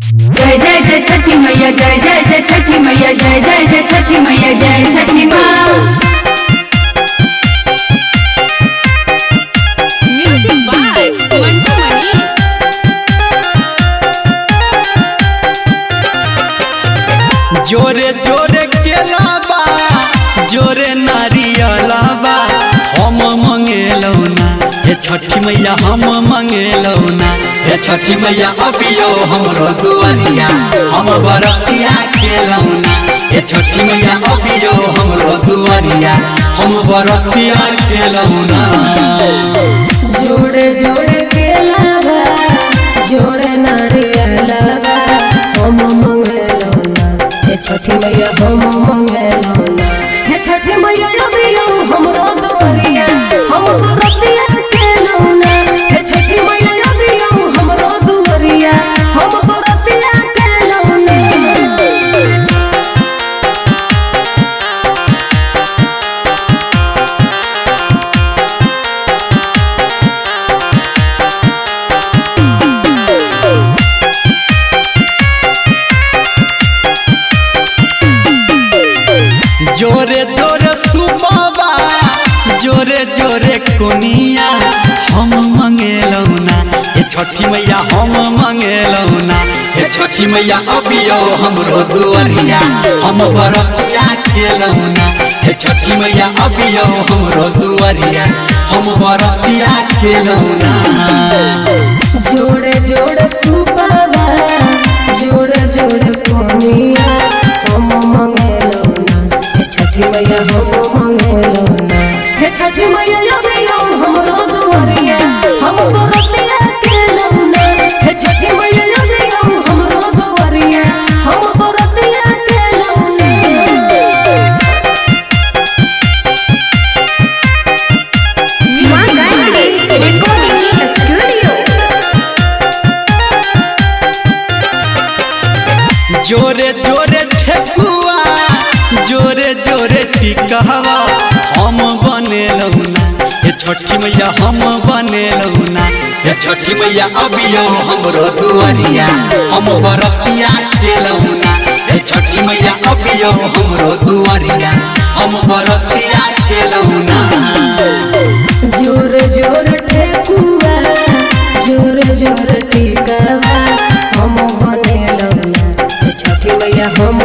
जय जय जय छठी मैया, जय जय जय छठी मैया, जय जय जय छठी मैया, जय छठी माँ। म्यूजिक बाय मंटू मणि। जोरे जोरे केलाबा जोरे नारियलबा हम मंगेलौ ना हे छठी मैया, हम मंगेलौ ना हे छठी मैया, अबियो हमरो दुआरिया हम बरतिया खेलौ ना हे छठी मैया, अबियो हमरो दुआरिया हम बरतिया खेलौ ना। जोड़े जोड़े केलावा जोड़े नारियलवा हम मंगेलो ना हे छठी मैया, हम मंगेलो ना हे छठी मैया, अबियो हमरो दुआरिया हम बरतिया केलो ना हे छठी मैया, अबियो हमरो दुआरिया हम बरतिया केलो ना। जोरे जोरे सुबाबा जोरे जोरे कोनिया हम मंगेलौ ना हे छठी मैया, हम मंगेलौ ना हे छठी मैया, अबियो हमरो दुआरिया हम बरतिया खेलौ ना हे छठी मैया, अबियो हमरो दुआरिया हम बरतिया खेलौ ना। जोड़े जोड़े सुपावा जोड़े जोड़े कोनिया हम मंगेलो ना हे छठी मैया, हम मंगेलो ना हे छठी मैया, अबियो हमरो दुआरिया हम बरतिया केलो ना हे छठी मैया, अबियो हमरो दुआरिया हम बरतिया केलो ना। Music by Mantu Mani studio. जोरे जोरे ठेकुआ जोरे जोरे टिकहवा हम बनेलौ ना हे छठी मैया, हम बनेलौ ना हे छठी मैया, अबियो हमरो दुआरिया हम बरतिया खेलौ ना हे छठी मैया, अबियो हमरो दुआरिया हम बरतिया खेलौ ना। जोर जोर ठेकुआ जोर जोर टिकवा हम बनेलो ना हे छठी मैया, हम